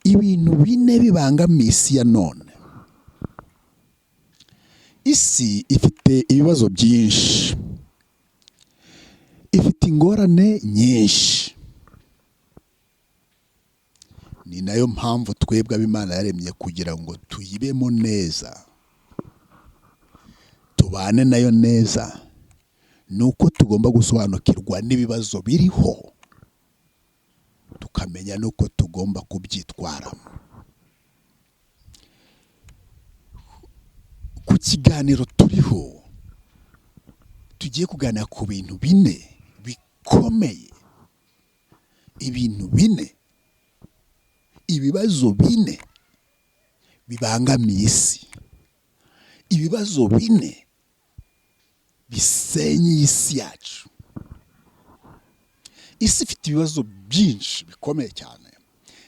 Ibintu bine bibangamiye isi ya none. Isi ifite ibibazo byinshi, ifite ingorane nyinshi. Ni nayo mpamvu twebwe ab'Imana yaremye kugira ngo tuyibemo neza, tubane nayo neza, ni uko tugomba gusobanukirwa n'ibibazo biriho, tukamenya n'uko tugomba kubyitwaramo. Ku kiganiro turiho, tugiye kuganira ku bintu bine bikomeye, ibintu bine, ibibazo bine bibangamiye isi, ibibazo bine bisenye isi yacu. Isi ifite ibibazo byinshi bikomeye cyane,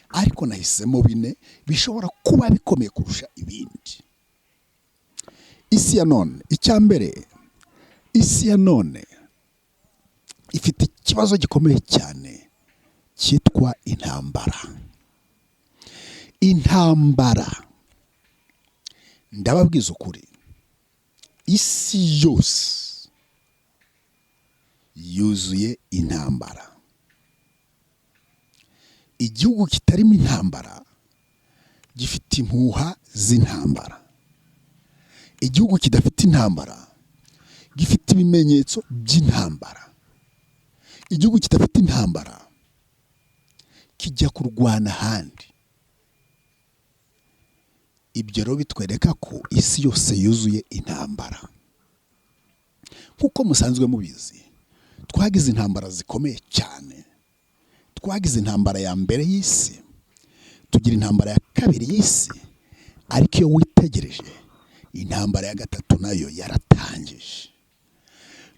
ariko nahisemo bine bishobora kuba bikomeye kurusha ibindi. Isi ya none, icya mbere, isi ya none ifite ikibazo gikomeye cyane cyitwa intambara. Intambara, ndababwiza ukuri, isi yose yuzuye intambara. Igihugu kitarimo intambara gifite impuha z'intambara. Igihugu kidafite intambara gifite ibimenyetso by'intambara. Igihugu kidafite intambara kijya kurwana ahandi. Ibyo rero bitwereka ko isi yose yuzuye intambara. Nk'uko musanzwe mubizi, twagize intambara zikomeye cyane. Twagize intambara ya mbere y'isi, tugira intambara ya kabiri y'isi, ariko iyo witegereje intambara ya gatatu nayo yaratangije.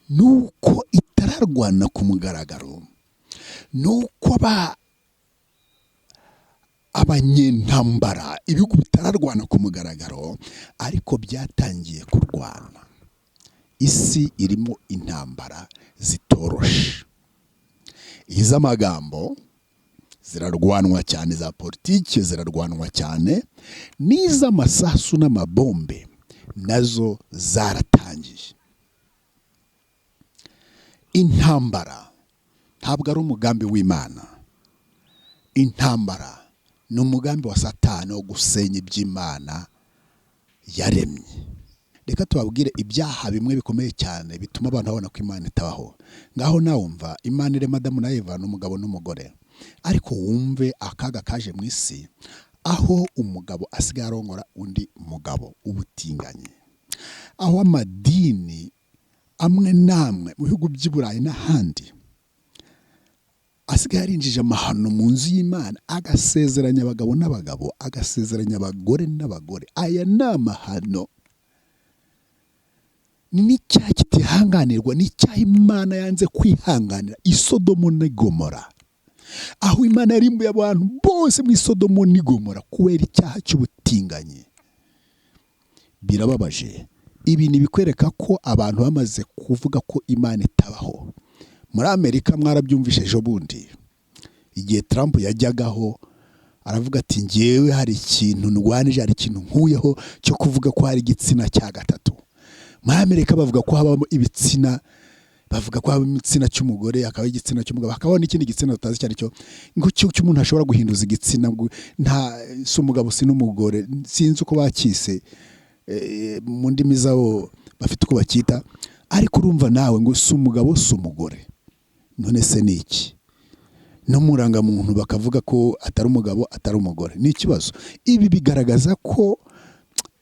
Nuko itararwana ku mugaragaro, nuko abanyentambara, ibihugu bitararwana ku mugaragaro, ariko byatangiye kurwana. Isi irimo intambara zitoroshe. Iz'amagambo zirarwanwa cyane, za politiki zirarwanwa cyane, n'iz'amasasu n'amabombe nazo zaratangiye. Intambara ntabwo ari umugambi w'Imana. Intambara ni umugambi wa Satani wo gusenya iby'Imana yaremye. Reka tubabwire ibyaha bimwe bikomeye cyane bituma abantu babona ko Imana itabaho. Ngaho nawe wumva Imana irema Adamu na Eva n'umugabo n'umugore, ariko wumve akaga kaje mu isi aho umugabo asigaye arongora undi mugabo, ubutinganyi, aho amadini amwe n'amwe mu bihugu by'i Burayi n'ahandi asigaye arinjije amahano mu nzu y'Imana, agasezeranya abagabo n'abagabo, agasezeranya abagore n'abagore. Aya ni amahano, ni n'icyaha kitihanganirwa, ni icyaha Imana yanze kwihanganira. Isodomo n'i Gomora, aho Imana yarimbuye abantu bose mu Isodomo n'i Gomora kubera icyaha cy'ubutinganyi. Birababaje. Ibi ni ibikwereka ko abantu bamaze kuvuga ko Imana itabaho. Muri Amerika mwarabyumvise ejo bundi, igihe Trump yajyagaho aravuga ati ngewe hari ikintu ndwanije, hari ikintu nkuyeho cyo kuvuga ko hari igitsina cya gatatu. Muri Amerika bavuga ko habamo ibitsina, bavuga ko habamo igitsina cy'umugore, hakabaho igitsina cy'umugabo, hakabaho n'ikindi gitsina tutazi icyo ari cyo, ngo cy'umuntu ashobora guhinduza igitsina, ngo nta si umugabo si n'umugore, sinzi uko bakise, mu ndimi zabo bafite uko bacyita, ariko urumva nawe ngo si umugabo si umugore. None se ni iki? No mu rangamuntu bakavuga ko atari umugabo atari umugore. Ni ikibazo. Ibi bigaragaza ko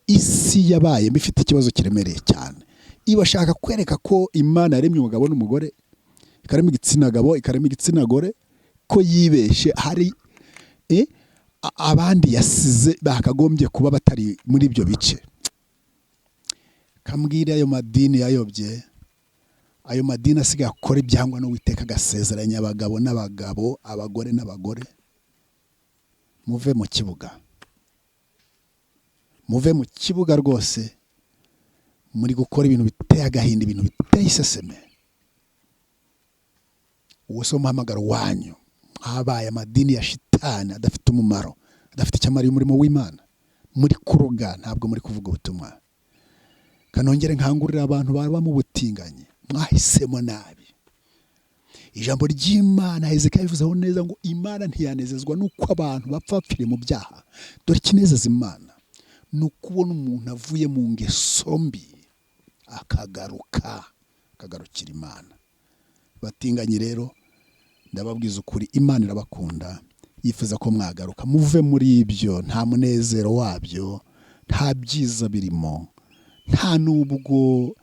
isi yabaye ifite ikibazo kiremereye cyane. Ibashaka kwereka ko Imana yaremye umugabo n'umugore, ikarema igitsina gabo, ikarema igitsina gore, ko yibeshe, hari abandi yasize bakagombye kuba batari muri ibyo bice. Kambwira ayo madini yayobye, ayo madini asigaye akora ibyangwa n'Uwiteka, agasezeranya abagabo n'abagabo, abagore n'abagore. Muve mu kibuga, muve mu kibuga rwose. Muri gukora ibintu biteye agahinda, ibintu biteye iseseme. Uwo si umuhamagaro wanyu. Mwabaye amadini ya shitani adafite umumaro, Adafite icyo amariye umurimo w'Imana. Muri kuroga, ntabwo muri kuvuga ubutumwa. Kanongere nkangurira abantu baba mu butinganyi, mwahisemo nabi. Ijambo ry'Imana Hezekiya yabivuzeho neza ngo Imana ntiyanezezwa n'uko abantu bapfa bapfiriye mu byaha. Dore ikinezeza Imana ni ukubona umuntu avuye mu ngeso mbi akagaruka, akagarukira Imana. Batinganyi rero, ndababwiza ukuri, Imana irabakunda, yifuza ko mwagaruka. Muve muri ibyo, nta munezero wabyo, nta byiza birimo, nta nubwo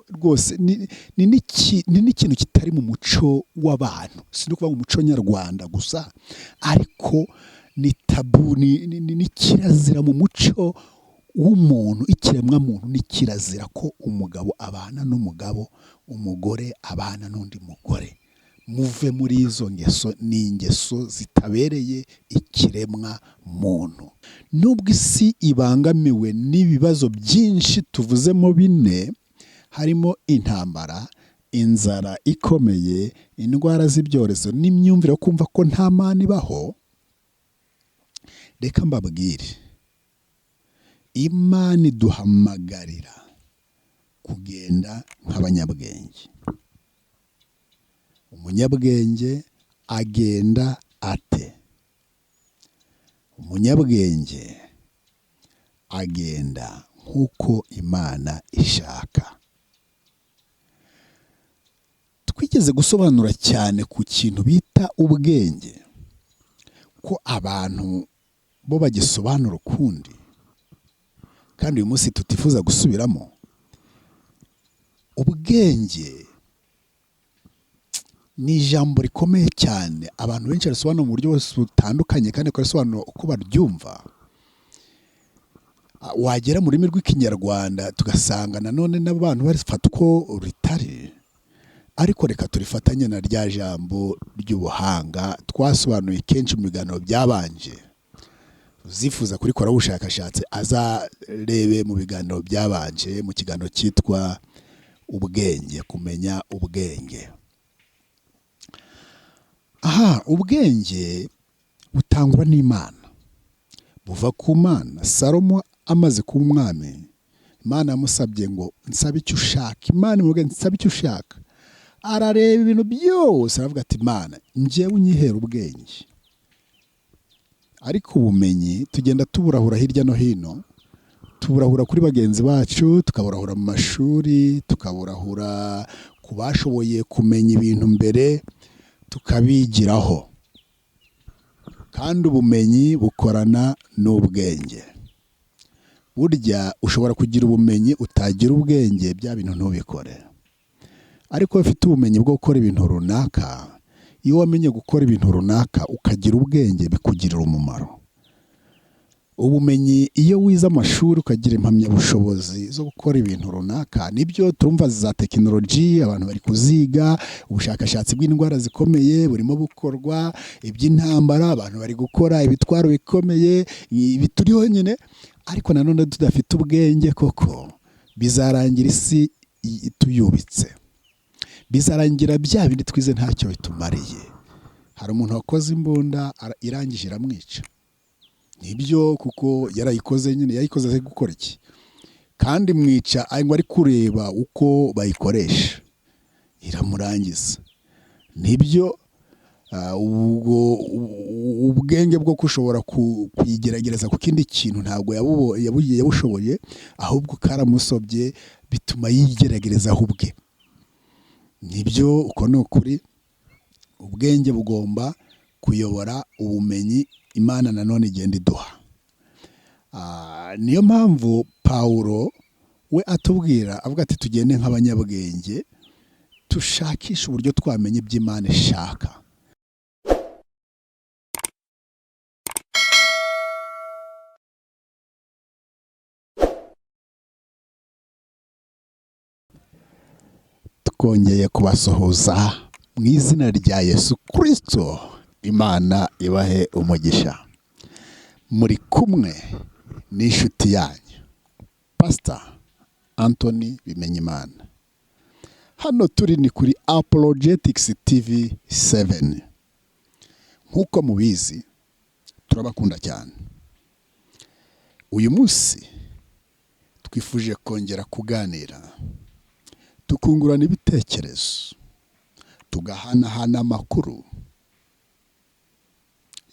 rwose ni n'ikintu kitari mu muco w'abantu. Si no kuvuga mu muco nyarwanda gusa, ariko ni tabu, ni kirazira mu muco w'umuntu, ikiremwamuntu ni kirazira ko umugabo abana n'umugabo, umugore abana n'undi mugore. Muve muri izo ngeso, ni ingeso zitabereye ikiremwa muntu. Nubwo isi ibangamiwe n'ibibazo byinshi tuvuzemo bine, harimo intambara, inzara ikomeye, indwara z'ibyorezo n'imyumvire yo kumva ko nta Mana ibaho, reka mbabwire, Imana iduhamagarira kugenda nk'abanyabwenge. Umunyabwenge agenda ate? Umunyabwenge agenda nk'uko Imana ishaka. Twigeze gusobanura cyane ku kintu bita ubwenge, ko abantu bo bagisobanura ukundi, kandi uyu munsi tutifuza gusubiramo. Ubwenge ni ijambo rikomeye cyane, abantu benshi barisobanura mu buryo butandukanye kandi bakarisobanura uko baryumva. Wagera mu rurimi rw'Ikinyarwanda tugasanga nanone n'abantu barifata uko ritari, ariko reka turifatanye na rya jambo ry'ubuhanga twasobanuye kenshi mu biganiro byabanje. Uzifuza kurikoraho ubushakashatsi azarebe mu biganiro byabanje, mu kiganiro cyitwa ubwenge, kumenya ubwenge. Aha, ubwenge butangwa n'Imana, buva ku Mana. Salomo amaze kuba umwami, Imana yamusabye ngo nsabe icyo ushaka. Imana imubwira nsabe icyo ushaka. Arareba ibintu byose aravuga ati Imana njyewe unyihera ubwenge. Ariko ubumenyi tugenda tuburahura hirya no hino, tuburahura kuri bagenzi bacu, tukaburahura mu mashuri, tukaburahura ku bashoboye kumenya ibintu mbere, tukabigiraho. Kandi ubumenyi bukorana n'ubwenge. Burya ushobora kugira ubumenyi utagira ubwenge, bya bintu ntubikore. Ariko iyo ufite ubumenyi bwo gukora ibintu runaka, iyo wamenye gukora ibintu runaka ukagira ubwenge, bikugirira umumaro. Ubumenyi iyo wize amashuri ukagira impamyabushobozi zo gukora ibintu runaka, nibyo turumva za tekinoloji abantu bari kuziga, ubushakashatsi bw'indwara zikomeye burimo bukorwa, iby'intambara abantu bari gukora ibitwaro bikomeye, ibi turiho nyine. Ariko nanone tudafite ubwenge koko bizarangira isi tuyubitse, bizarangira bya bindi twize ntacyo bitumariye. Hari umuntu wakoze imbunda irangije iramwica. Nibyo, kuko yarayikoze nyine, yayikoze azi gukora iki, kandi mwica ngo ari kureba uko bayikoresha, iramurangiza. Nibyo, ubwo ubwenge bwo kushobora kuyigerageza ku kindi kintu ntabwo yabushoboye, ahubwo karamusobye bituma yigeragerezaho ubwe. Nibyo, uko ni ukuri. Ubwenge bugomba kuyobora ubumenyi Imana nanone igenda iduha. Niyo mpamvu Pawulo we atubwira avuga ati tugende nk'abanyabwenge, tushakishe uburyo twamenya ibyo Imana ishaka. Twongeye kubasuhuza mu izina rya Yesu Kristo. Imana ibahe umugisha. Muri kumwe n'inshuti yanyu Pastor Anthony Bimenyimana. Hano turi ni kuri Apologetics TV 7. Nk'uko mubizi, Turabakunda cyane. Uyu munsi twifuje kongera kuganira, tukungurana ibitekerezo, tugahanahana amakuru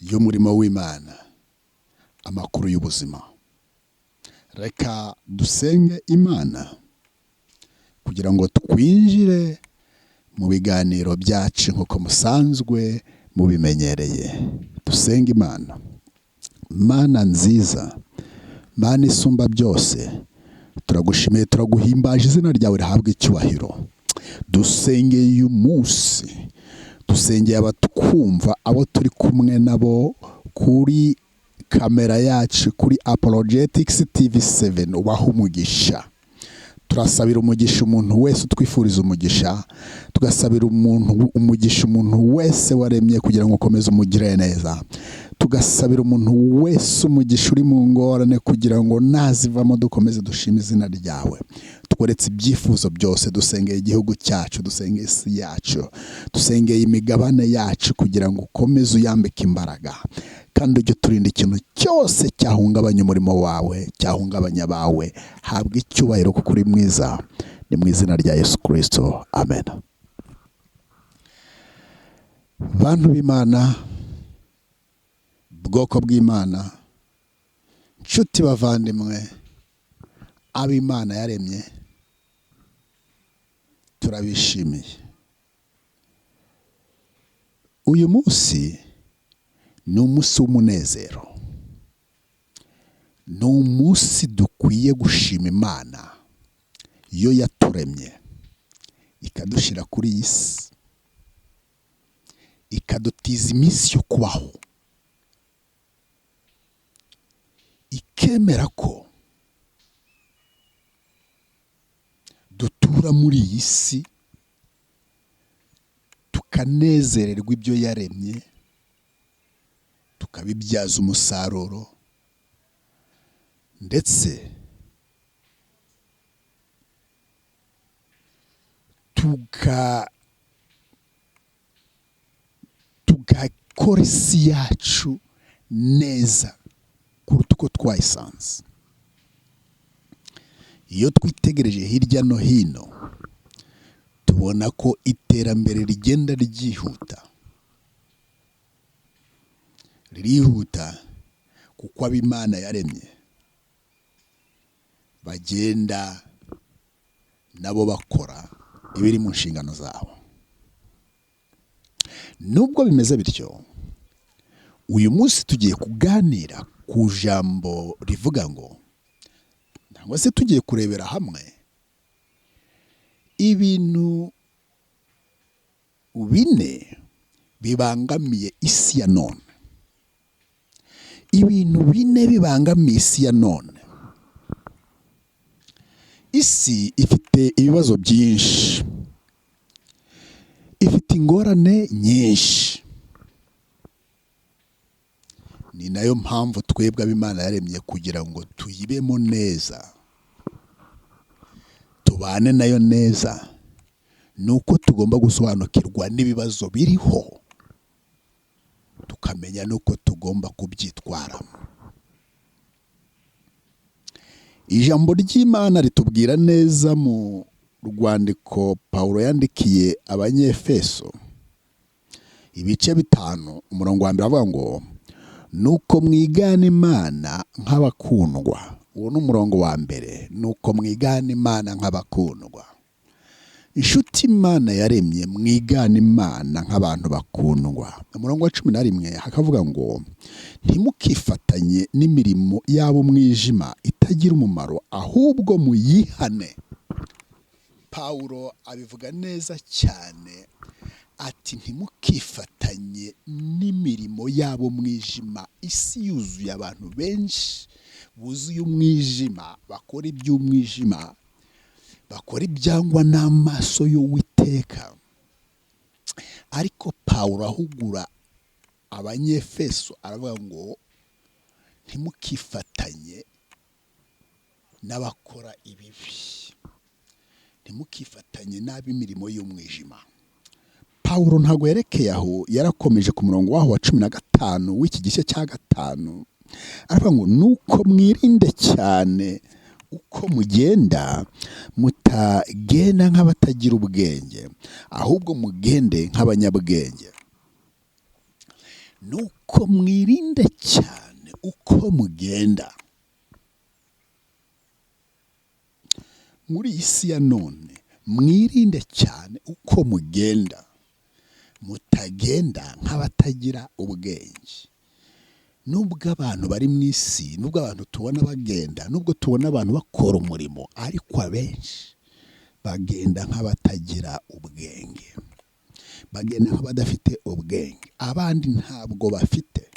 y'umurimo w'Imana, amakuru y'ubuzima. Reka dusenge Imana kugira ngo twinjire mu biganiro byacu nk'uko musanzwe mubimenyereye. Dusenge Imana. Mana nziza, Mana isumba byose, turagushimiye, turaguhimbaje, izina ryawe rihabwa icyubahiro. Dusengeye uyu munsi, dusengeye abatwumva, abo turi kumwe nabo kuri kamera yacu, kuri Apologetics TV 7, ubaha umugisha. Turasabira umugisha umuntu wese utwifuriza umugisha, tugasabira umuntu umugisha umuntu wese waremye kugira ngo ukomeze umugire neza, tugasabira umuntu wese umugisha uri mu ngorane kugira ngo nazivamo dukomeze dushime izina ryawe. Tweretse ibyifuzo byose, dusengeye igihugu cyacu, dusengeye isi yacu, dusengeye imigabane yacu kugira ngo ukomeze uyambike imbaraga, kandi ujye uturinda ikintu cyose cyahungabanya umurimo wawe, cyahungabanya abawe. Habwa icyubahiro kuko uri mwiza. Ni mu izina rya Yesu Kristo, amen. Bantu b'Imana, bwoko bw'Imana, nshuti bavandimwe, ab'Imana yaremye, turabishimiye. Uyu munsi ni umunsi w'umunezero, ni umunsi dukwiye gushima Imana yo yaturemye, ikadushyira kuri iyi si, ikadutiza iminsi yo kubaho, ikemera ko dutura muri iyi si, tukanezererwa ibyo yaremye, tukabibyaza umusaruro, ndetse tugakora isi yacu neza kuruta uko twayisanze. Iyo twitegereje hirya no hino, tubona ko iterambere rigenda ryihuta, ririhuta kuko ab'Imana yaremye bagenda nabo bakora ibiri mu nshingano zabo. Nubwo bimeze bityo, uyu munsi tugiye kuganira ku jambo rivuga ngo, cyangwa se tugiye kurebera hamwe ibintu bine bibangamiye isi ya none. Ibintu bine bibangamiye isi ya none. Isi ifite ibibazo byinshi, ifite ingorane nyinshi. Ni nayo mpamvu twebwe ab'Imana yaremye kugira ngo tuyibemo neza, tubane nayo neza, ni uko tugomba gusobanukirwa n'ibibazo biriho, tukamenya n'uko tugomba kubyitwaramo. Ijambo ry'Imana ritubwira neza mu rwandiko Pawulo yandikiye Abanyefeso, ibice 5, umurongo wa mbere avuga ngo nuko mwigana Imana nk'abakundwa. Uwo ni umurongo wa mbere, nuko mwigana Imana nk'abakundwa. Inshuti Imana yaremye, mwigana Imana nk'abantu bakundwa. Umurongo wa 11 hakavuga ngo ntimukifatanye n'imirimo yabo mwijima itagira umumaro, ahubwo muyihane. Pawulo abivuga neza cyane ati ntimukifatanye n'imirimo yabo mwijima. Isi yuzuye abantu benshi buzuye umwijima, bakora iby'umwijima, bakora ibyangwa n'amaso y'Uwiteka. Ariko Pawulo ahugura Abanyefeso aravuga ngo ntimukifatanye n'abakora ibibi, ntimukifatanye n'ab'imirimo y'umwijima. Pawulo ntabwo yerekeye aho, yarakomeje ku murongo waho wa 15 w'iki gice cya 5, aravuga ngo nuko mwirinde cyane uko mugenda, mutagenda nk'abatagira ubwenge, ahubwo mugende nk'abanyabwenge. Nuko mwirinde cyane uko mugenda. Muri iyi si ya none mwirinde cyane uko mugenda, mutagenda nk'abatagira ubwenge. Nubwo abantu bari mu isi, nubwo abantu tubona bagenda, nubwo tubona abantu bakora umurimo, ariko abenshi bagenda nk'abatagira ubwenge, bagenda nk'abadafite ubwenge, abandi ntabwo bafite.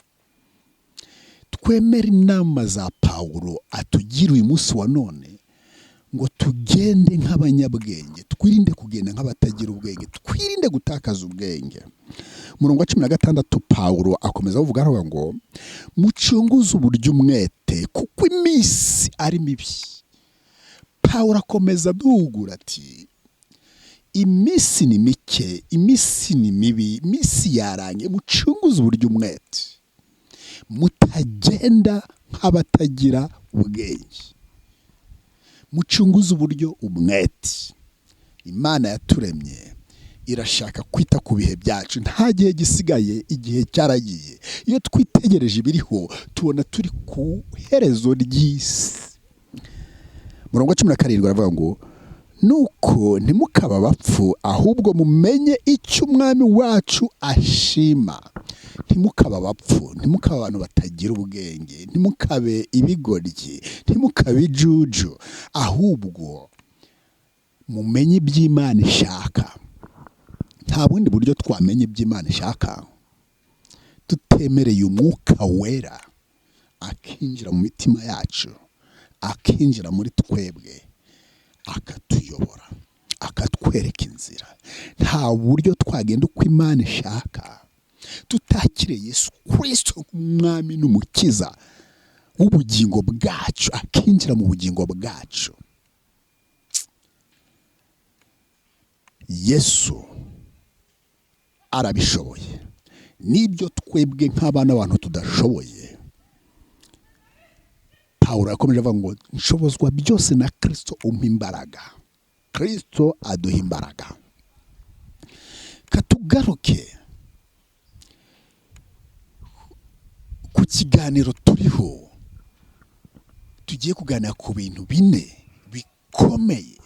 Twemere inama za Pawulo atugira uyu munsi wa none ngo tugende nk'abanyabwenge, twirinde kugenda nk'abatagira ubwenge, twirinde gutakaza ubwenge. Umurongo wa 16 Pawulo akomeza avuga ngo mucunguze uburyo umwete, kuko iminsi ari mibi. Pawulo akomeza aduhugura ati iminsi ni mike, iminsi ni mibi, iminsi yarangiye, mucunguze uburyo umwete, mutagenda nk'abatagira ubwenge. Mucunguze uburyo umwete. Imana yaturemye irashaka kwita ku bihe byacu, nta gihe gisigaye, igihe cyaragiye. Iyo twitegereje ibiriho tubona turi ku herezo ry'isi. Murongo wa 17 aravuga ngo nuko ntimukaba abapfu, ahubwo mumenye icyo umwami wacu ashima. Ntimukaba abapfu, ntimukaba abantu batagira ubwenge, ntimukabe ibigoryi, ntimukabe ijuju, ahubwo mumenye iby'Imana ishaka. Nta bundi buryo twamenye iby'Imana ishaka tutemereye umwuka wera akinjira mu mitima yacu, akinjira muri twebwe, akatuyobora, akatwereka inzira. Nta buryo twagenda uko Imana ishaka tutakire Yesu Kristo nk'umwami n'umukiza w'ubugingo bwacu, akinjira mu bugingo bwacu. Yesu arabishoboye, n'ibyo twebwe nk'abana abantu tudashoboye. Pawulo yakomeje avuga ngo nshobozwa byose na Kristo umpa imbaraga. Kristo aduha imbaraga. Katugaruke ku kiganiro turiho, tugiye kuganira ku bintu bine bikomeye,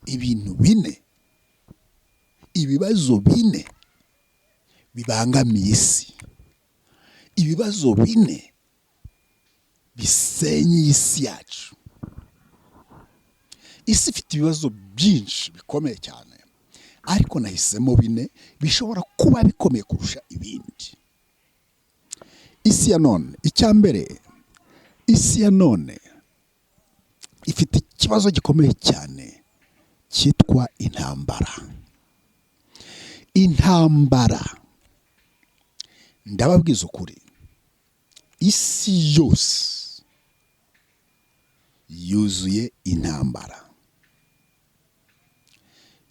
ibintu bine, ibibazo bine bibangamiye isi, ibibazo bine bisenye isi yacu. Isi ifite ibibazo byinshi bikomeye cyane, ariko nahisemo bine bishobora kuba bikomeye kurusha ibindi. Isi ya none, icya mbere, isi ya none ifite ikibazo gikomeye cyane cyitwa intambara. Intambara, ndababwiza ukuri, isi yose yuzuye intambara.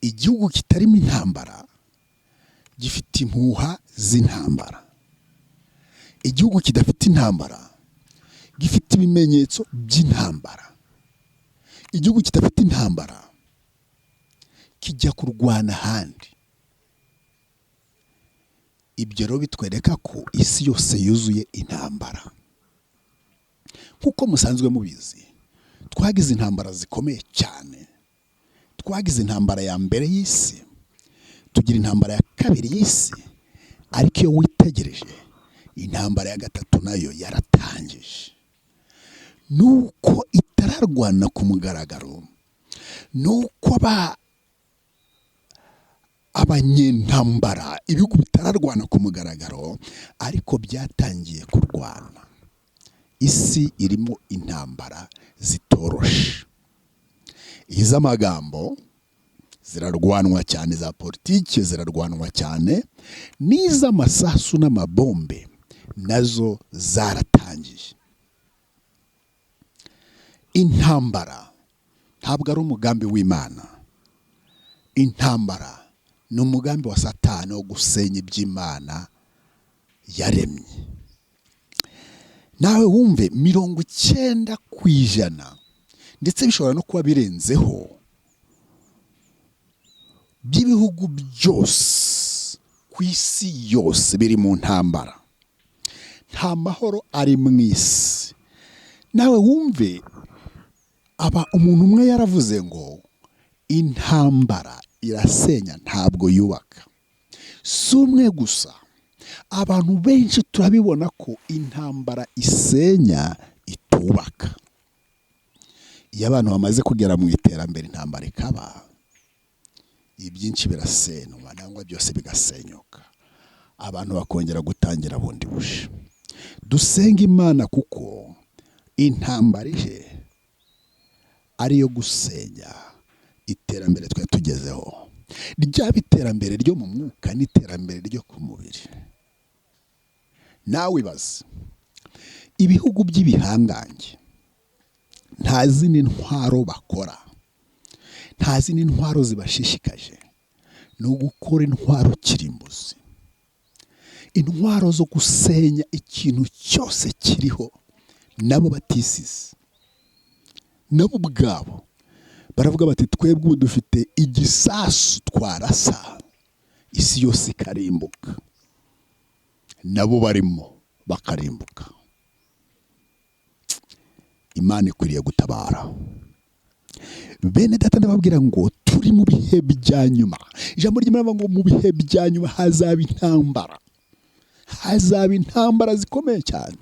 Igihugu kitarimo intambara gifite impuha z'intambara. Igihugu kidafite intambara gifite ibimenyetso by'intambara. Igihugu kidafite intambara kijya kurwana ahandi. Ibyo rero bitwereka ko isi yose yuzuye intambara. Nk'uko musanzwe mubizi, twagize intambara zikomeye cyane. Twagize intambara ya mbere y'isi, tugira intambara ya kabiri y'isi, ariko iyo witegereje intambara ya gatatu nayo yaratangije. Nuko itararwana ku mugaragaro, nuko abanyentambara, ibihugu bitararwana ku mugaragaro, ariko byatangiye kurwana. Isi irimo intambara zitoroshe. Iz'amagambo zirarwanwa cyane, za politiki zirarwanwa cyane, n'iz'amasasu n'amabombe nazo zaratangiye. Intambara ntabwo ari umugambi w'Imana. Intambara Ni umugambi wa Satani wo gusenya iby'Imana yaremye. Nawe wumve 90%, ndetse bishobora no kuba birenzeho, by'ibihugu byose ku isi yose biri mu ntambara. Nta mahoro ari mu isi. Nawe wumve, aba umuntu umwe yaravuze ngo intambara irasenya ntabwo yubaka. Si umwe gusa, abantu benshi turabibona ko intambara isenya itubaka. Iyo abantu bamaze kugera mu iterambere, intambara ikaba, ibyinshi birasenywa nangwa byose bigasenyuka, abantu bakongera gutangira bundi bushya. Dusenga Imana kuko intambara ije ariyo gusenya iterambere twari tugezeho, ryaba iterambere ryo mu mwuka n'iterambere ryo ku mubiri. Nawe ibaze, ibihugu by'ibihangange nta zindi ntwaro bakora, nta zindi ntwaro zibashishikaje, ni ugukora intwaro kirimbuzi, intwaro zo gusenya ikintu cyose kiriho, nabo batisize, nabo ubwabo baravuga bati twebwe ubu dufite igisasu twarasa isi yose ikarimbuka, nabo barimo bakarimbuka. Imana ikwiriye gutabara. Bene data, ndababwira ngo turi mu bihe bya nyuma. Ijambo ry'Imana ngo mu bihe bya nyuma hazaba intambara, hazaba intambara zikomeye cyane.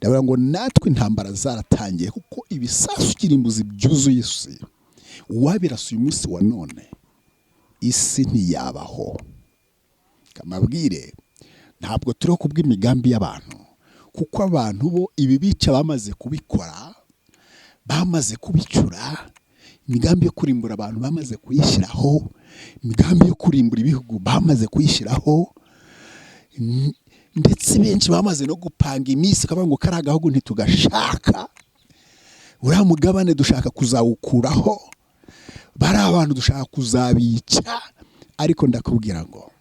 Ndavuga ngo natwe intambara zaratangiye, kuko ibisasu kirimbuzi byuzuye isi. Uwabirasa uyu munsi wa none isi ntiyabaho. Kamabwire, ntabwo turiho kubw'imigambi y'abantu, kuko abantu bo ibi bica bamaze kubikora, bamaze kubicura. Imigambi yo kurimbura abantu bamaze kuyishyiraho, imigambi yo kurimbura ibihugu bamaze kuyishyiraho, ndetse benshi bamaze no gupanga iminsi bakavuga ngo kariya gahugu ntitugashaka, uriya mugabane dushaka kuzawukuraho, bari abantu dushaka kuzabica. Ariko ndakubwira ngo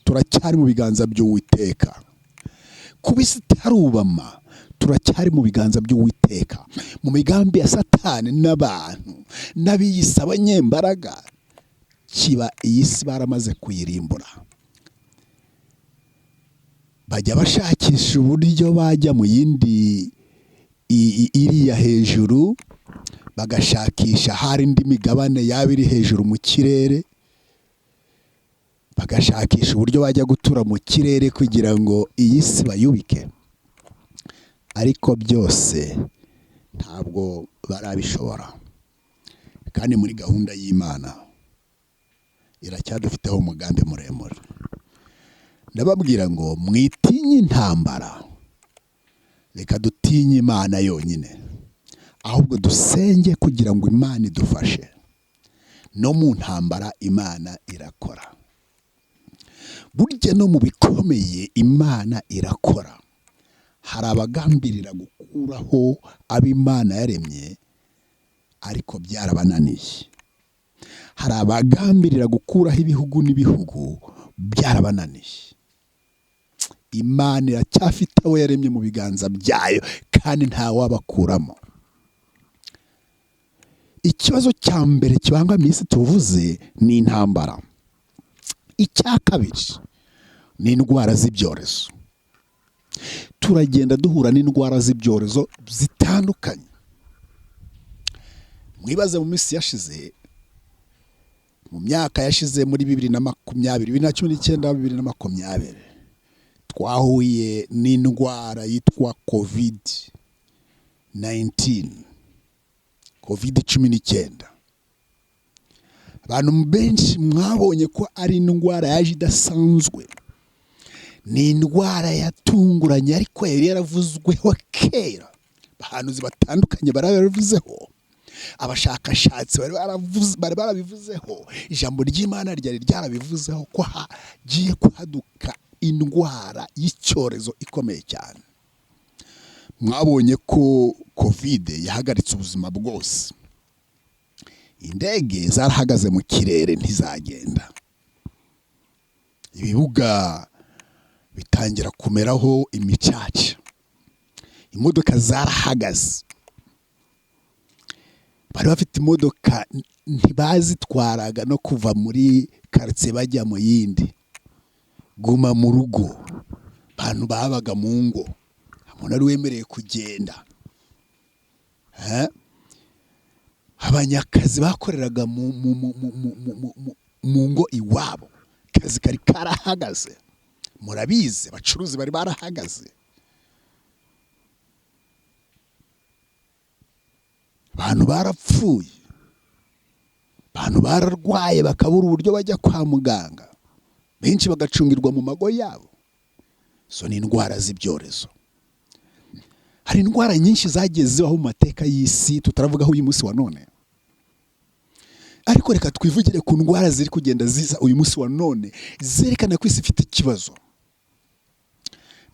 turacyari mu biganza by'Uwiteka. Kuba isi itarubama, turacyari mu biganza by'Uwiteka. Mu migambi ya Satani n'abantu n'abiyise abanyembaraga, kiba iyi si baramaze kuyirimbura. Bajya bashakisha uburyo bajya mu yindi iriya hejuru, bagashakisha hari indi migabane yaba iri hejuru mu kirere, bagashakisha uburyo bajya gutura mu kirere kugira ngo iyi si bayubike. Ariko byose ntabwo barabishobora. Kandi muri gahunda y'Imana iracyadufiteho umugambi muremure. Ndababwira ngo mwitinye intambara, reka dutinye Imana yonyine, ahubwo dusenge kugira ngo Imana idufashe. No mu ntambara Imana irakora. Burya no mu bikomeye Imana irakora. Hari abagambirira gukuraho abo Imana yaremye, ariko byarabananiye. Hari abagambirira gukuraho ibihugu n'ibihugu, byarabananiye. Imana iracyafite abo yaremye mu biganza byayo, kandi ntawabakuramo. Ikibazo cya mbere kibangamiye isi tuvuze ni intambara. Icya kabiri ni indwara z'ibyorezo. Turagenda duhura n'indwara z'ibyorezo zitandukanye. Mwibaze mu minsi yashize, mu myaka yashize, muri 2020, 2019, 2020, twahuye n'indwara yitwa COVID-19, COVID-19. Abantu benshi mwabonye ko ari indwara yaje idasanzwe. Ni indwara yatunguranye, ariko yari yaravuzweho kera. Abahanuzi batandukanye barabivuzeho, abashakashatsi bari barabivuzeho, ijambo ry'Imana ryari ryarabivuzeho ko hagiye kwaduka indwara y'icyorezo ikomeye cyane. Mwabonye ko COVID yahagaritse ubuzima bwose. Indege zarahagaze mu kirere ntizagenda. Ibibuga bitangira kumeraho imicaca, imodoka zarahagaze. Bari bafite imodoka ntibazitwaraga no kuva muri karitsiye bajya mu yindi. Guma mu rugo, abantu babaga mu ngo, nta muntu wari wemerewe kugenda. Abanyakazi bakoreraga mu ngo iwabo, akazi kari karahagaze, murabizi, abacuruzi bari barahagaze. Abantu barapfuye, abantu bararwaye bakabura uburyo bajya kwa muganga, benshi bagacungirwa mu mago yabo. Izo ni indwara z'ibyorezo. Hari indwara nyinshi zagiye zibaho mu mateka y'isi tutaravugaho uyu munsi wa none, ariko reka twivugire ku ndwara ziri kugenda ziza uyu munsi wa none, zerekana ko isi ifite ikibazo.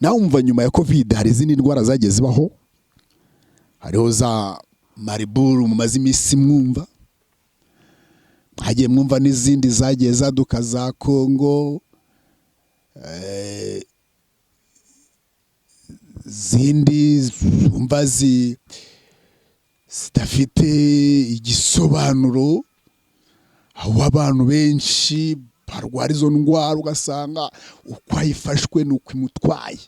Nawe umva, nyuma ya Covid hari izindi ndwara zagiye zibaho, hariho za Mariburu mumaze iminsi mwumva, hagiye mwumva n'izindi zagiye zaduka za Kongo, zindi zumva zidafite igisobanuro, aho abantu benshi barwara izo ndwara ugasanga uko ayifashwe ni uko imutwaye.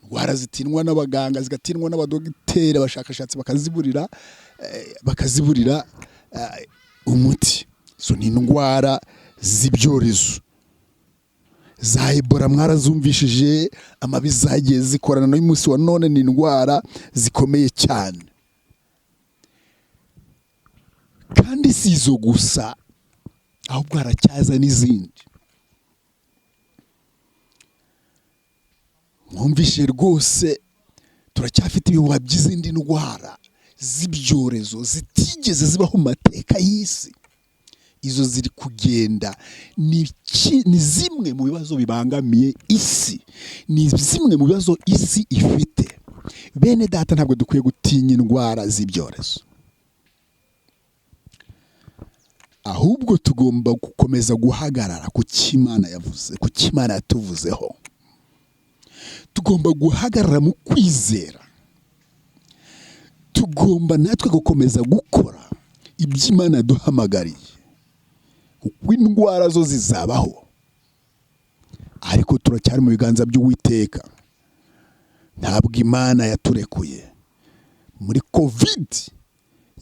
Indwara zitindwa n'abaganga, zigatindwa n'abadogiteri, abashakashatsi bakaziburira umuti. Izo ni indwara z'ibyorezo. Za Ebola mwarazumvishije, amabi zagiye zikorana n'uyu munsi wa none, ni indwara zikomeye cyane. Kandi si izo gusa, ahubwo haracyaza n'izindi. Mwumvishe rwose, turacyafite ibihuha by'izindi ndwara z'ibyorezo zitigeze zibaho mu mateka y'isi. Izo ziri kugenda ni zimwe mu bibazo bibangamiye isi, ni zimwe mu bibazo isi ifite. Bene data, ntabwo dukwiye gutinya indwara z'ibyorezo, ahubwo tugomba gukomeza guhagarara ku cyo Imana yavuze, ku cyo Imana yatuvuzeho. Tugomba guhagarara mu kwizera, tugomba natwe gukomeza gukora ibyo Imana yaduhamagariye, kuko indwara zo zizabaho, ariko turacyari mu biganza by'Uwiteka. Ntabwo Imana yaturekuye. Muri Covid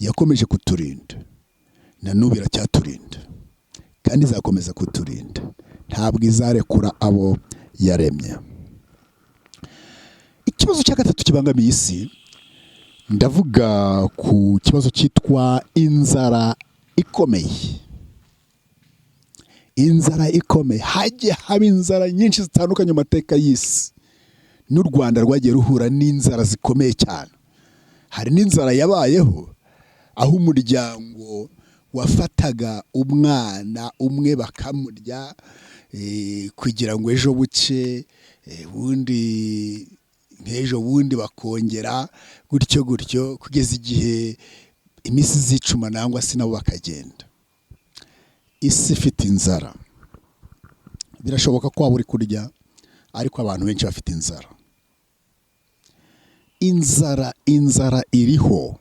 yakomeje kuturinda, na n'ubu iracyaturinda, kandi izakomeza kuturinda. Ntabwo izarekura abo yaremye. Ikibazo cya gatatu kibangamiye isi, ndavuga ku kibazo cyitwa inzara ikomeye. Inzara ikomeye, hagiye haba inzara nyinshi zitandukanye mu mateka y'isi, n'u Rwanda rwagiye ruhura n'inzara zikomeye cyane. Hari n'inzara yabayeho aho umuryango wafataga umwana umwe bakamurya kugira ngo ejo buce, ubundi nk'ejo bundi bakongera gutyo gutyo, kugeza igihe iminsi zicuma nangwa se nabo bakagenda. Isi ifite inzara. Birashoboka ko waba uri kurya, ariko abantu benshi bafite inzara. Inzara, inzara iriho.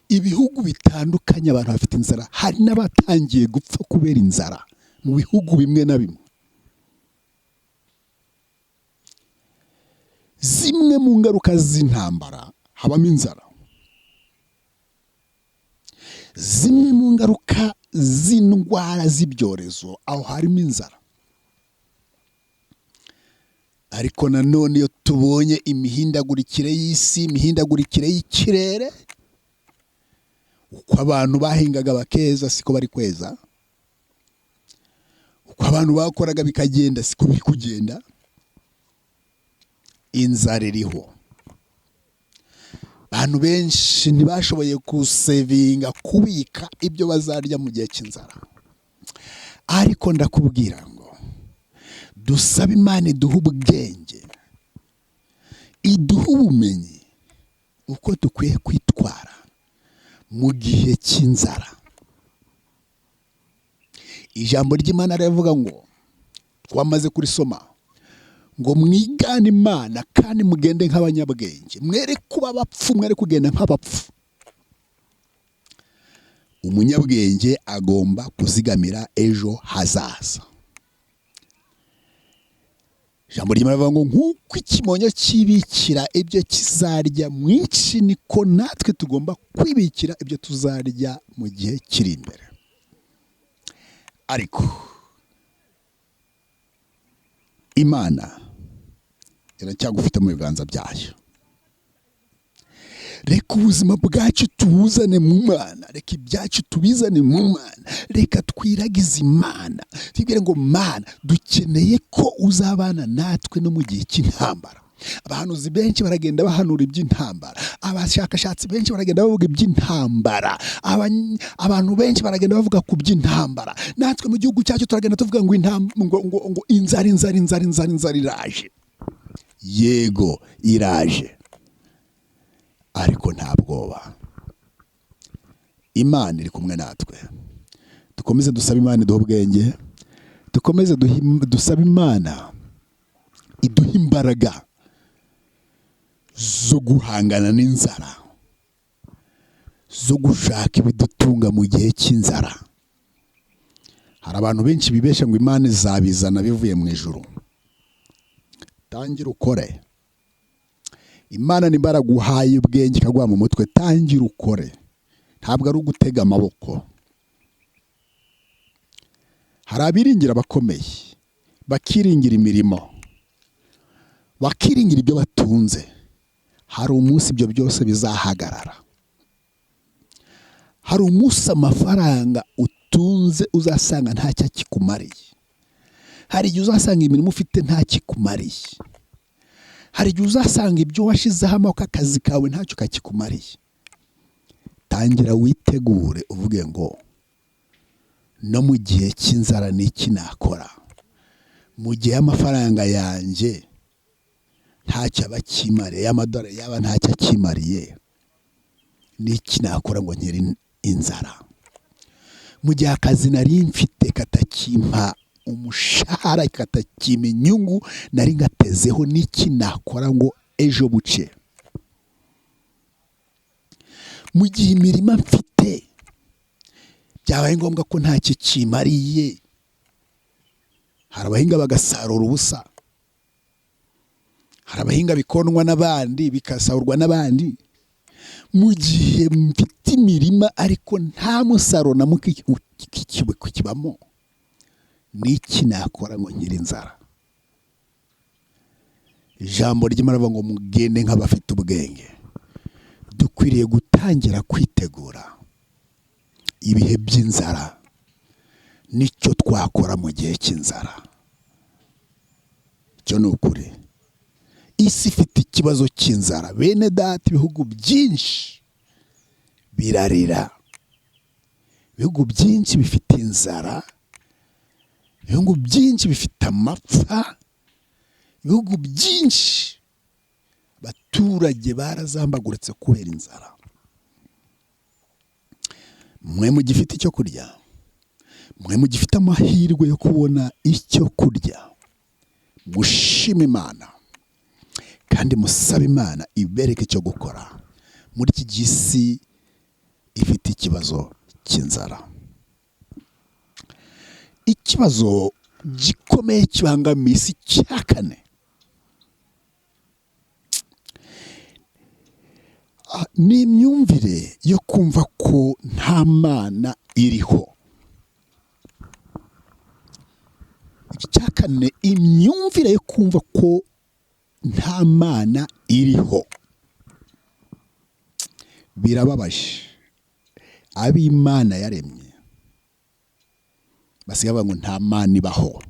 Ibihugu bitandukanye abantu bafite inzara, hari n'abatangiye gupfa kubera inzara mu bihugu bimwe na bimwe. Zimwe mu ngaruka z'intambara habamo inzara. Zimwe mu ngaruka z'indwara z'ibyorezo aho harimo inzara. Ariko nanone iyo tubonye imihindagurikire y'isi, imihindagurikire y'ikirere, uko abantu bahingaga bakeza siko bari kweza, uko abantu bakoraga bikagenda siko biri kugenda. Inzara iriho. Abantu benshi ntibashoboye gusevinga, kubika ibyo bazarya mu gihe cy'inzara. Ariko ndakubwira ngo dusabe Imana iduhe ubwenge, iduhe ubumenyi uko dukwiye kwitwara mu gihe cy'inzara. Ijambo ry'Imana riravuga ngo, twamaze kurisoma, ngo mwigane Imana kandi mugende nk'abanyabwenge, mwere kuba abapfu, mwere kugenda nk'abapfu. Umunyabwenge agomba kuzigamira ejo hazaza. Ijambo ry'Imana rivuga ngo nk'uko ikimonyo kibikira ibyo kizarya mwinshi, niko natwe tugomba kwibikira ibyo tuzarya mu gihe kiri imbere. Ariko Imana iracyagufite mu biganza byayo. Reka ubuzima bwacu tubuzane mu Mana, reka ibyacu tubizane mu Mana, reka twiragize Imana, twibwire ngo Mana dukeneye ko uzabana natwe no mu gihe cy'intambara. Abahanuzi benshi baragenda bahanura iby'intambara, abashakashatsi benshi baragenda bavuga iby'intambara, abantu benshi baragenda bavuga ku by'intambara. Natwe mu gihugu cyacu turagenda tuvuga ngo ngo inzara inzara inzara inzara inzara iraje. Yego iraje, ariko nta bwoba, Imana iri kumwe natwe. Dukomeze dusabe Imana iduhe ubwenge, dukomeze dusabe Imana iduhe imbaraga zo guhangana n'inzara, zo gushaka ibidutunga mu gihe cy'inzara. Hari abantu benshi bibesha ngo Imana izabizana bivuye mu ijuru. Tangira ukore. Imana nimba yaraguhaye ubwenge ikaguha mu mutwe, tangira ukore. Ntabwo ari ugutega amaboko. Hari abiringira abakomeye, bakiringira imirimo, bakiringira ibyo batunze. Hari umunsi ibyo byose bizahagarara. Hari umunsi amafaranga utunze uzasanga ntacyo akikumariye. Hari igihe uzasanga imirimo ufite ntakikumariye. Hari igihe uzasanga ibyo washizeho amaboko, akazi kawe ntacyo kakikumariye. Tangira witegure uvuge ngo no mu gihe cy'inzara n'iki nakora, mu gihe amafaranga yanjye ntacyo aba akimariye, y'amadolari yaba ntacyo akimariye, n'iki nakora ngo nkire inzara. Mu gihe akazi nari mfite katakimpa umushahara, katakimpa inyungu nari ngatezeho, n'iki nakora ngo ejo buce. Mu gihe imirima mfite byabaye ngombwa ko ntacyo kimariye, hari abahinga bagasarura ubusa, hari abahinga bikonwa n'abandi bikasarurwa n'abandi. Mu gihe mfite imirima ariko nta musaruro na muke kibamo, n'iki nakora ngo nkire inzara. Ijambo ry'Imana rivuga ngo mugende nk'abafite ubwenge. Dukwiriye gutangira kwitegura ibihe by'inzara nicyo twakora mu gihe cy'inzara. Icyo ni ukuri. Isi ifite ikibazo cy'inzara. Bene data, ibihugu byinshi birarira, ibihugu byinshi bifite inzara, ibihugu byinshi bifite amapfa, ibihugu byinshi abaturage barazambaguritse kubera inzara. Mwe mugifite icyo kurya, mwe mugifite amahirwe yo kubona icyo kurya, mushime Imana kandi musabe Imana ibereke icyo gukora muri iki gihe isi ifite ikibazo cy'inzara. Ikibazo gikomeye kibangamiye isi cya kane ni imyumvire yo kumva ko nta Mana iriho. Icya kane, imyumvire yo kumva ko nta Mana iriho. Birababaje, ab'Imana yaremye basigaye bavuga ngo nta Mana ibaho.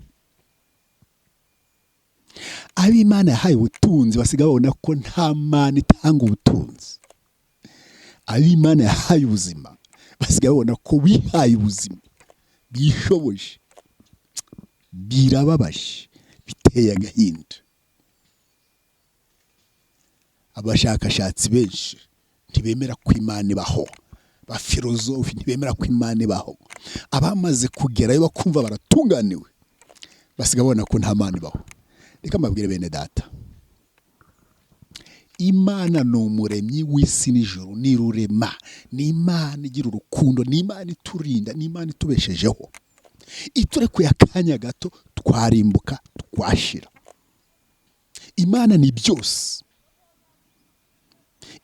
Ab'Imana yahaye ubutunzi basigaye babona ko nta Mana itanga ubutunzi. Ab'Imana yahaye ubuzima basigaye babona ko bihaye ubuzima, bishoboje. Birababaje, biteye agahinda. Abashakashatsi benshi ntibemera ko Imana ibaho, Ba filozofi ntibemera ko Imana ibaho. Abamaze kugerayo bakumva baratunganiwe, basiga babona ko nta Mana ibaho. Reka mbabwire bene data, Imana ni umuremyi w'isi n'ijuru, ni rurema, ni Imana igira urukundo, ni Imana iturinda, ni Imana itubeshejeho. Iturekuye akanya gato twarimbuka, twashira. Imana ni byose,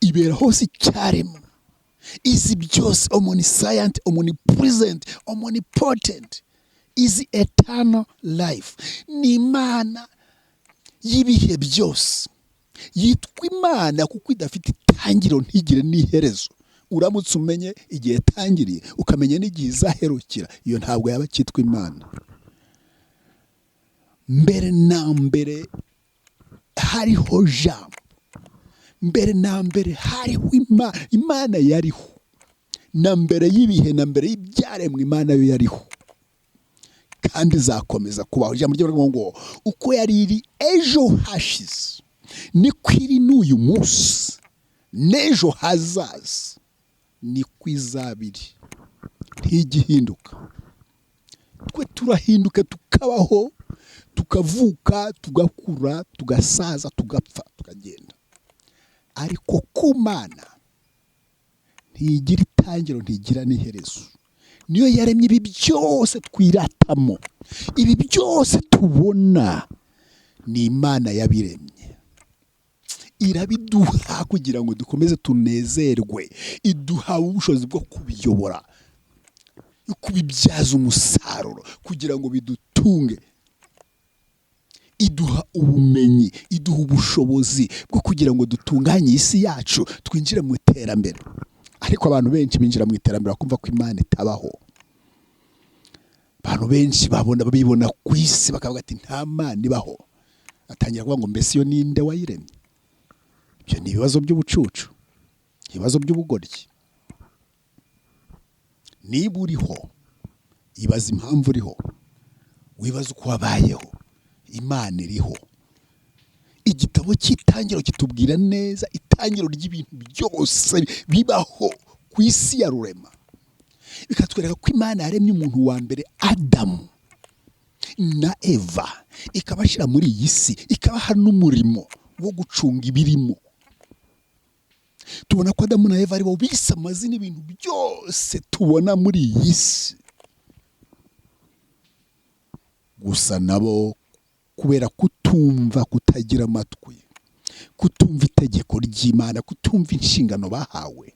ibera hose icyarimwe, izi byose, omniscient, omnipresent, omnipotent, izi eternal life. Ni Imana y'ibihe byose, yitwa Imana kuko idafite itangiriro ntigire n'iherezo. Uramutse umenye igihe yatangiriye, ukamenya n'igihe izaherukira, iyo ntabwo yaba cyitwa Imana. Mbere na mbere hariho Jambo, mbere na mbere hariho Imana, Imana yariho na mbere y'ibihe, na mbere y'ibyaremwe, Imana yo yariho kandi izakomeza kubaho. Ijambo ry'Imana ngo uko yari iri ejo hashize niko iri n'uyu munsi, n'ejo hazaza niko izaba iri, ntigihinduka. Twe turahinduka, tukabaho, tukavuka, tugakura, tugasaza, tugapfa, tukagenda. Ariko ku Mana ntigira itangiro, ntigira n'iherezo. Niyo yaremye ibi byose twiratamo, ibi byose tubona ni Imana yabiremye, irabiduha kugira ngo dukomeze tunezerwe, iduha ubushobozi bwo kubiyobora, kubibyaza umusaruro kugira ngo bidutunge, iduha ubumenyi, iduha ubushobozi bwo kugira ngo dutunganye isi yacu, twinjire mu iterambere. Ariko abantu benshi binjira mu iterambere bakumva ko Imana itabaho. Abantu benshi babona bibona ku isi bakavuga ati nta Mana ibaho, atangira kuvuga ngo mbese iyo ninde wayiremye? Ibyo ni ibibazo by'ubucucu, ibibazo by'ubugoryi. Niba uriho, ibaza impamvu uriho, wibaza uko wabayeho. Imana iriho. Igitabo cy'itangiriro kitubwira neza itangiriro ry'ibintu byose bibaho ku isi ya rurema, bikatwereka ko Imana yaremye umuntu wa mbere Adamu na Eva, ikabashyira muri iyi si, ikabaha n'umurimo wo gucunga ibirimo. Tubona ko Adamu na Eva aribo bise amazina ibintu byose tubona muri iyi si. Gusa nabo kubera kutumva, kutagira amatwi, kutumva itegeko ry'Imana, kutumva inshingano bahawe,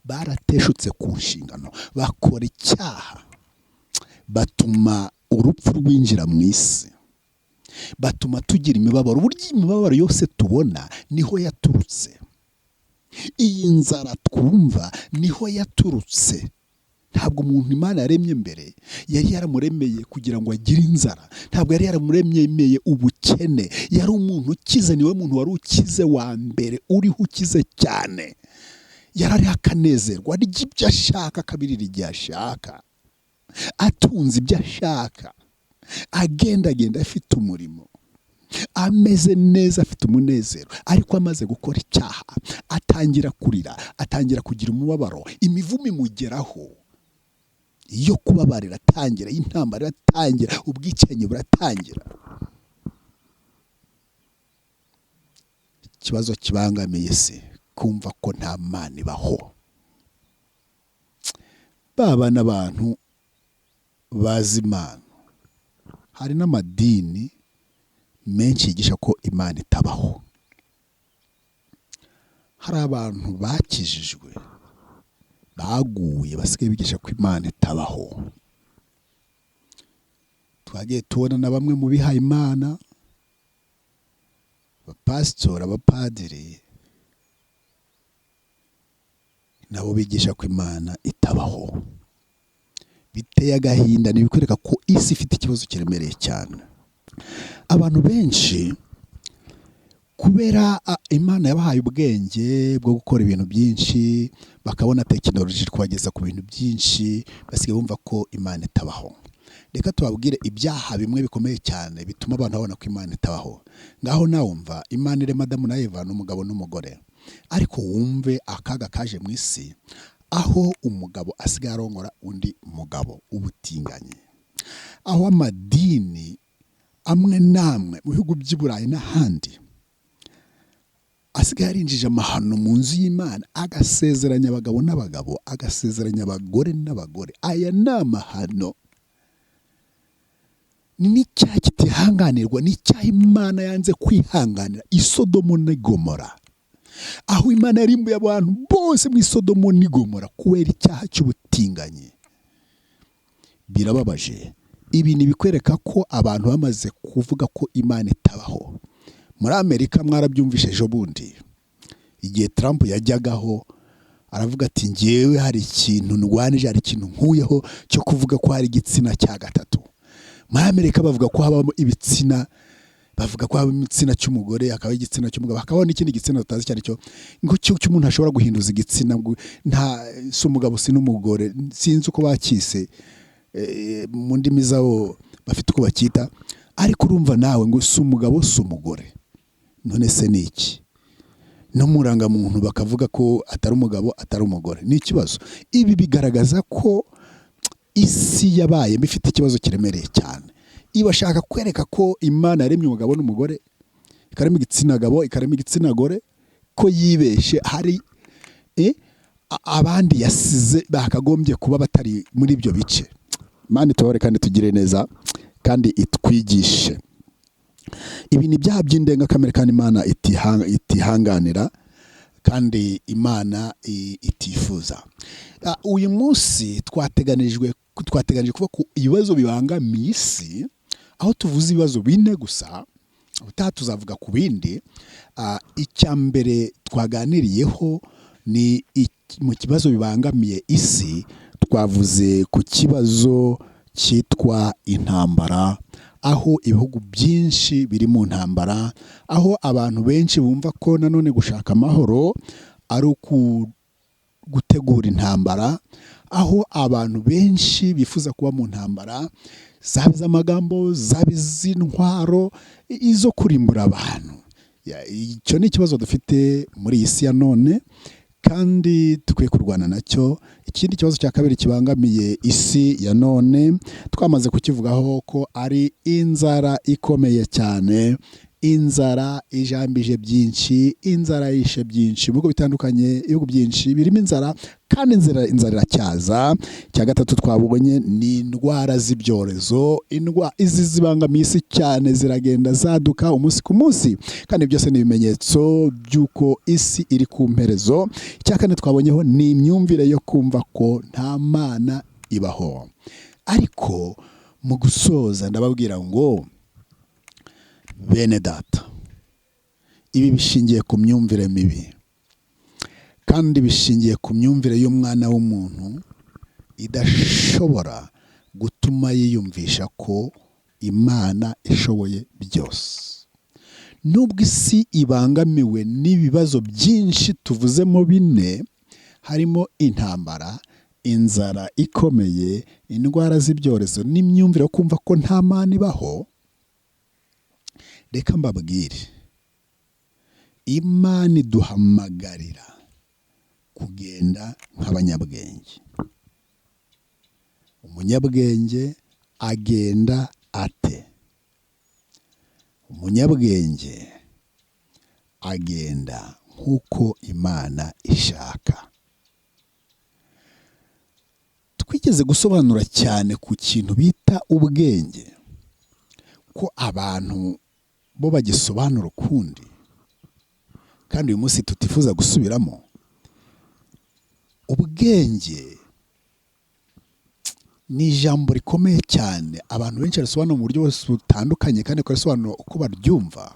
barateshutse ku nshingano, bakora icyaha, batuma urupfu rwinjira mu isi, batuma tugira imibabaro. Uburyo imibabaro yose tubona niho yaturutse, iyi nzara twumva niho yaturutse. Ntabwo umuntu Imana yaremye mbere yari yaramuremeye kugira ngo agire inzara, ntabwo yari yaramuremeye ubukene. Yari umuntu ukize, niwe muntu wari ukize wa mbere, uriho ukize cyane. Yari ariho akanezerwa, arya ibyo ashaka, akabirira igihe ashaka, atunze ibyo ashaka, agendagenda afite umurimo, ameze neza, afite umunezero. Ariko amaze gukora icyaha atangira kurira, atangira kugira umubabaro, imivumo imugeraho yo kubabarira atangira, intambara iratangira, ubwicanyi buratangira. Ikibazo kibangamiye isi, kumva ko nta Mana ibaho. Baba n'abantu bazi Imana, hari n'amadini menshi yigisha ko Imana itabaho. Hari abantu bakijijwe baguye basigaye bigisha ko Imana itabaho. Twagiye tubona na bamwe mu bihaye Imana, abapasitori, abapadiri, nabo bigisha ko Imana itabaho. Biteye agahinda, ni ibikwereka ko isi ifite ikibazo kiremereye cyane. Abantu benshi kubera Imana yabahaye ubwenge bwo gukora ibintu byinshi, bakabona tekinoloji kubageza ku bintu byinshi, basigaye bumva ko Imana itabaho. Reka tubabwire ibyaha bimwe bikomeye cyane bituma abantu babona ko Imana itabaho. Ngaho nawumva Imana irema Adamu na Eva n'umugabo n'umugore, ariko wumve akaga kaje mu isi. Aho umugabo asigaye arongora undi mugabo, ubutinganyi, aho amadini amwe n'amwe mu bihugu by'i Burayi n'ahandi asigaye arinjije amahano mu nzu y'Imana, agasezeranya abagabo n'abagabo, agasezeranya abagore n'abagore. Aya ni amahano, ni n'icyaha kitihanganirwa, ni icyaha Imana yanze kwihanganira. Isodomo n'i Gomora, aho Imana yarimbuye abantu bose mu Isodomo n'i Gomora kubera icyaha cy'ubutinganyi. Birababaje. Ibi ni ibikwereka ko abantu bamaze kuvuga ko Imana itabaho. Muri Amerika mwarabyumvishe ejo bundi, igihe Trump yajyagaho aravuga ati ngewe hari ikintu ndwanije, hari ikintu nkuyeho cyo kuvuga ko hari igitsina cya gatatu. Muri Amerika bavuga ko habamo ibitsina, bavuga ko habamo igitsina cy'umugore, hakabaho igitsina cy'umugabo, hakabaho n'ikindi gitsina tutazi icyo ari cyo, ngo cy'umuntu ashobora guhinduza igitsina, ngo nta si umugabo si n'umugore, sinzi uko bakise, mu ndimi zabo bafite uko bacyita, ariko urumva nawe ngo si umugabo si umugore. None se ni iki? No mu ndangamuntu bakavuga ko atari umugabo atari umugore, ni ikibazo. Ibi bigaragaza ko isi yabaye ifite ikibazo kiremereye cyane. Ibashaka kwereka ko Imana yaremye umugabo n'umugore, ikarema igitsina gabo, ikarema igitsina gore, ko yibeshe, hari abandi yasize bakagombye kuba batari muri ibyo bice. Imana itubabare kandi tugire neza kandi itwigishe. Ibi ni ibyaha by'indengakamere kandi Imana itihanganira kandi Imana itifuza. Uyu munsi twateganijwe kuba ku ibibazo bibangamiye isi, aho tuvuze ibibazo bine gusa, ubutaha tuzavuga ku bindi. Icya mbere twaganiriyeho ni mu kibazo bibangamiye isi, twavuze ku kibazo cyitwa intambara, aho ibihugu byinshi biri mu ntambara, aho abantu benshi bumva ko nanone gushaka amahoro ari gutegura intambara, aho abantu benshi bifuza kuba mu ntambara, zaba iz'amagambo, zaba iz'intwaro, izo kurimbura abantu. Icyo ni ikibazo dufite muri iyi si ya none kandi dukwiye kurwana nacyo. Ikindi kibazo cya kabiri kibangamiye isi ya none twamaze kukivugaho ko ari inzara ikomeye cyane, inzara ijambije byinshi, inzara yishe byinshi mu bihugu bitandukanye, ibihugu byinshi birimo inzara kandi inzara iracyaza. Icya gatatu twabonye ni indwara z'ibyorezo, izi zibangamiye isi cyane, ziragenda zaduka umunsi ku munsi, kandi byose ni ibimenyetso by'uko isi iri ku mperezo. Icya kane twabonyeho ni imyumvire yo kumva ko nta Mana ibaho. Ariko mu gusoza ndababwira ngo bene data, ibi bishingiye ku myumvire mibi kandi bishingiye ku myumvire y'umwana w'umuntu idashobora gutuma yiyumvisha ko Imana ishoboye byose. Nubwo isi ibangamiwe n'ibibazo byinshi tuvuzemo bine, harimo intambara, inzara ikomeye, indwara z'ibyorezo n'imyumvire yo kumva ko nta Mana ibaho, reka mbabwire, Imana iduhamagarira kugenda nk'abanyabwenge. Umunyabwenge agenda ate? Umunyabwenge agenda nk'uko Imana ishaka. Twigeze gusobanura cyane ku kintu bita ubwenge, ko abantu bo bagisobanura ukundi, kandi uyu munsi tutifuza gusubiramo. Ubwenge ni ijambo rikomeye cyane, abantu benshi barisobanura mu buryo butandukanye kandi bakarisobanura uko baryumva.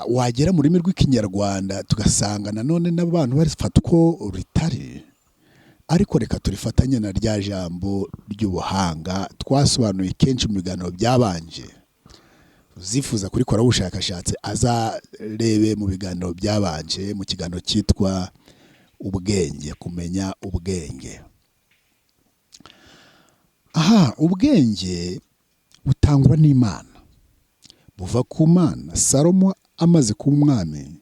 Wagera mu rurimi rw'Ikinyarwanda tugasanga nanone n'abantu barifata uko ritari, ariko reka turifatanye na rya jambo ry'ubuhanga twasobanuye kenshi mu biganiro byabanje. Uzifuza kurikoraho ubushakashatsi azarebe mu biganiro byabanje, mu kiganiro cyitwa ubwenge, kumenya ubwenge. Aha ubwenge butangwa n'Imana, buva ku Mana. Salomo amaze kuba umwami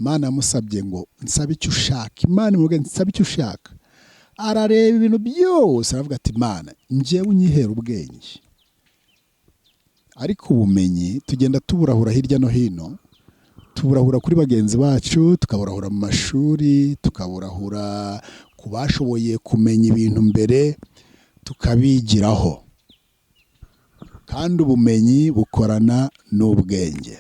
Imana yamusabye ngo nsabe icyo ushaka. Imana imubwira nsabe icyo ushaka. Arareba ibintu byose aravuga ati Imana njyewe unyihera ubwenge. Ariko ubumenyi tugenda tuburahura hirya no hino, tuburahura kuri bagenzi bacu, tukaburahura mu mashuri, tukaburahura ku bashoboye kumenya ibintu mbere, tukabigiraho. Kandi ubumenyi bukorana n'ubwenge.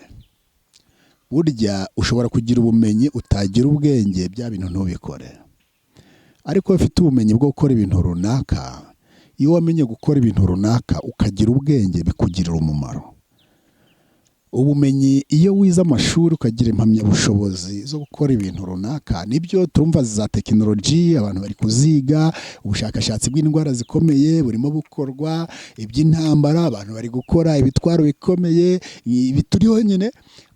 Burya ushobora kugira ubumenyi utagira ubwenge, bya bintu ntubikore. Ariko iyo ufite ubumenyi bwo gukora ibintu runaka, iyo wamenye gukora ibintu runaka ukagira ubwenge, bikugirira umumaro. Ubumenyi iyo wize amashuri ukagira impamyabushobozi zo gukora ibintu runaka, nibyo turumva za tekinoloji abantu bari kuziga, ubushakashatsi bw'indwara zikomeye burimo bukorwa, iby'intambara abantu bari gukora ibitwaro bikomeye, ibi turiho nyine.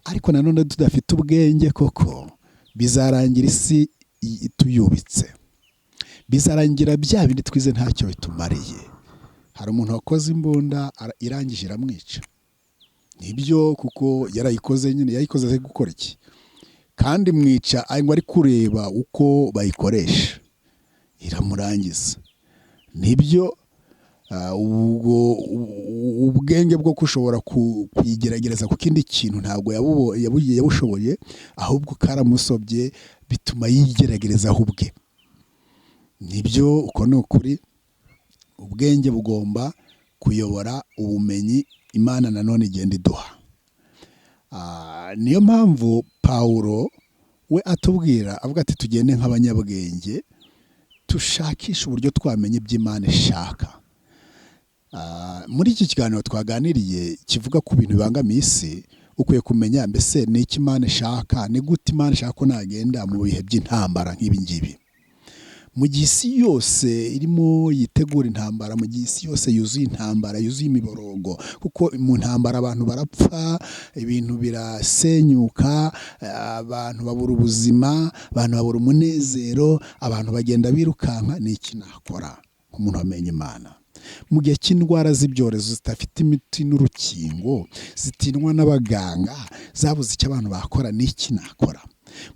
Ariko nanone tudafite ubwenge koko bizarangira isi tuyubitse, bizarangira bya bindi twize ntacyo bitumariye. Hari umuntu wakoze imbunda irangije iramwica. Nibyo, kuko yarayikoze nyine, yayikoze azi gukora iki, kandi mwica ngo ari kureba uko bayikoresha, iramurangiza. Nibyo, ubwo ubwenge bwo kushobora kuyigerageza ku kindi kintu ntabwo yabushoboye, ahubwo karamusobye bituma yigeragerezaho ubwe. Nibyo, uko ni ukuri. Ubwenge bugomba kuyobora ubumenyi Imana nanone igenda iduha. Niyo mpamvu Pawulo we atubwira avuga ati tugende nk'abanyabwenge, dushakishe uburyo twamenya ibyo Imana ishaka. Muri iki kiganiro twaganiriye kivuga ku bintu bibangamiye isi, ukwiye kumenya mbese ni iki Imana ishaka, ni gute Imana ishaka ko nagenda mu bihe by'intambara nk'ibi ngibi. Mu gihe isi yose irimo yitegura intambara, mu gihe isi yose yuzuye intambara, yuzuye imiborogo, kuko mu ntambara abantu barapfa, ibintu birasenyuka, abantu babura ubuzima, abantu babura umunezero, abantu bagenda birukanka. Ni iki nakora nk'umuntu wamenye Imana? Mu gihe cy'indwara z'ibyorezo zidafite imiti n'urukingo, zitinywa n'abaganga, zabuze icyo abantu bakora, ni iki nakora?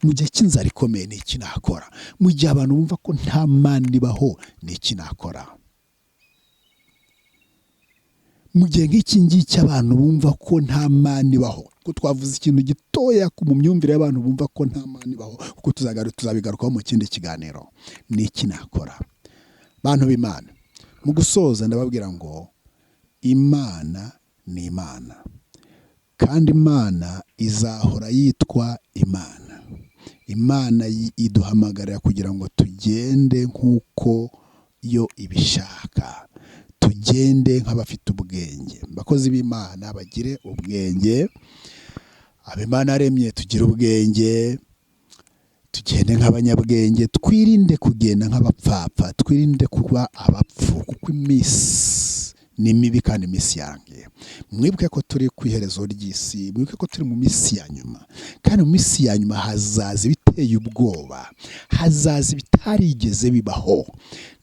Mu gihe cy'inzara ikomeye, ni iki nakora? Mu gihe abantu bumva ko nta Mana ibaho, ni iki nakora? Mu gihe nk'iki ngiki abantu bumva ko nta Mana ibaho, ko twavuze ikintu gitoya mu myumvire y'abantu bumva ko nta Mana ibaho, kuko tuzabigarukaho mu kindi kiganiro, ni iki nakora? Bantu b'Imana, mu gusoza ndababwira ngo Imana ni Imana, kandi Imana izahora yitwa Imana. Imana iduhamagarira kugira ngo tugende nk'uko yo ibishaka, tugende nk'abafite ubwenge. Abakozi b'Imana bagire ubwenge, abo Imana yaremye tugire ubwenge, tugende nk'abanyabwenge, twirinde kugenda nk'abapfapfa, twirinde kuba abapfu, kuko iminsi ni mibi kandi iminsi yarangiye. Mwibuke ko turi ku iherezo ry'isi, mwibuke ko turi mu minsi ya nyuma, kandi mu minsi ya nyuma hazaza ibiteye ubwoba, hazaza ibitarigeze bibaho.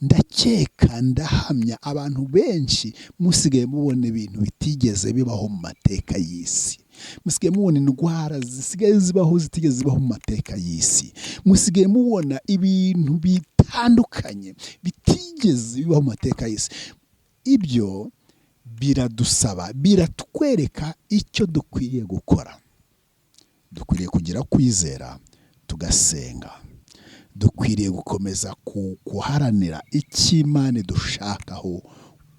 Ndakeka, ndahamya abantu benshi musigaye mubona ibintu bitigeze bibaho mu mateka y'isi. Musigaye mubona indwara zisigaye zibaho zitigeze zibaho mu mateka y'isi. Musigaye mubona ibintu bitandukanye bitigeze bibaho mu mateka y'isi. Ibyo biradusaba, biratwereka icyo dukwiriye gukora. Dukwiriye kugira kwizera, tugasenga. Dukwiriye gukomeza guharanira icyo Imana idushakaho,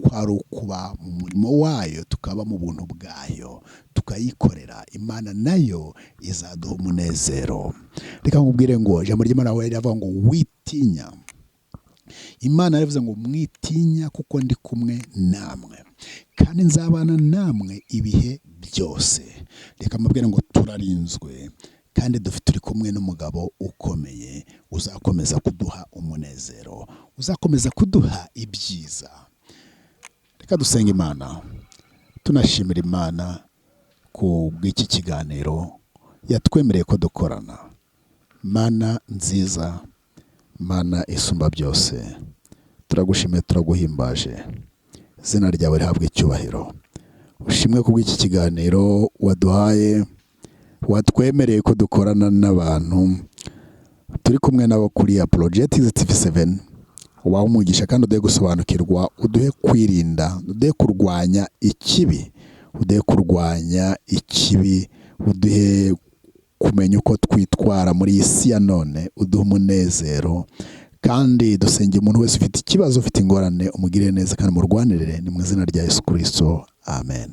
ko ari ukuba mu murimo wayo, tukaba mu buntu bwayo, tukayikorera. Imana nayo izaduha umunezero. Reka nkubwire ngo ijambo ry'Imana riravuga ngo witinya. Imana yaravuze ngo mwitinya kuko ndi kumwe namwe, kandi nzabana namwe ibihe byose. Reka mbabwire ngo turarinzwe, kandi turi kumwe n'umugabo ukomeye uzakomeza kuduha umunezero, uzakomeza kuduha ibyiza. Reka dusenge Imana, tunashimira Imana ku bw'iki kiganiro yatwemereye ko dukorana. Mana nziza, Mana isumba byose, turagushimiye, turaguhimbaje, izina ryawe rihabwe icyubahiro. Ushimwe ku bw'iki kiganiro waduhaye, Watwemereye ko dukorana n'abantu turi kumwe nabo kuri Apologetics TV 7. Ubahe umugisha kandi uduhe gusobanukirwa, uduhe kwirinda, uduhe kurwanya ikibi, uduhe kurwanya ikibi, uduhe kumenya uko twitwara muri iyi si ya none, uduhe umunezero. Kandi dusengeye umuntu wese ufite ikibazo, ufite ingorane, umugirire neza kandi murwanirire. Ni mu izina rya Yesu Kirisito, amen.